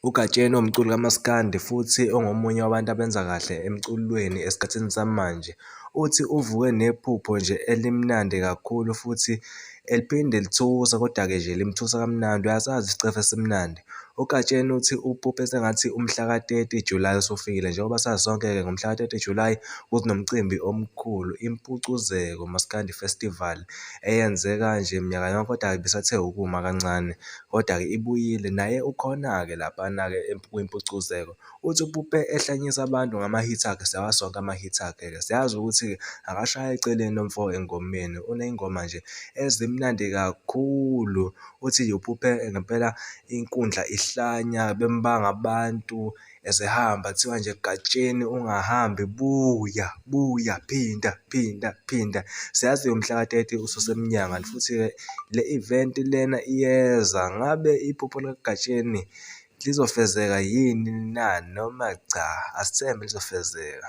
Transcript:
UGatsheni uwumculi kamaskandi futhi ongomunye wabantu abenza kahle emculweni esikhathini samanje. Uthi uvuke nephupho nje elimnandi kakhulu futhi eliphinde lithusa koda-ke nje limthusa kamnandi, uyasazi isicefe esimnandi. UGatsheni uthi uphuphe sengathi umhla ka-30 July usufikile njengoba sazi sonke-ke ngomhla ka-30 July kunomcimbi omkhulu Impucuzeko Maskandi Festival eyenzeka nje minyaka yonke kodwa-ke ibisathe ukuma kancane. Kodwa-ke ibuyile naye ukhona-ke laphana-ke kwiMpucuzeko. Uthi uPupe ehlanyisa abantu ngama-hit akhe, siyawazi sonke ama-hit akhe-ke. Siyazi ukuthi-ke akashayi eceleni lo mfo engomeni, uney'ngoma nje ezimnandi kakhulu. Uthi nje uPupe ngempela inkundla ihlanya bembanga abantu esehamba kuthiwa nje Gatsheni ungahambi buya buya phinda phinda phinda. Siyazi umhla ka-30 ususemnyango and futhi-ke le event lena iyeza. Ngabe iphupho likaGatsheni lizofezeka yini na noma cha? Asithembe lizofezeka.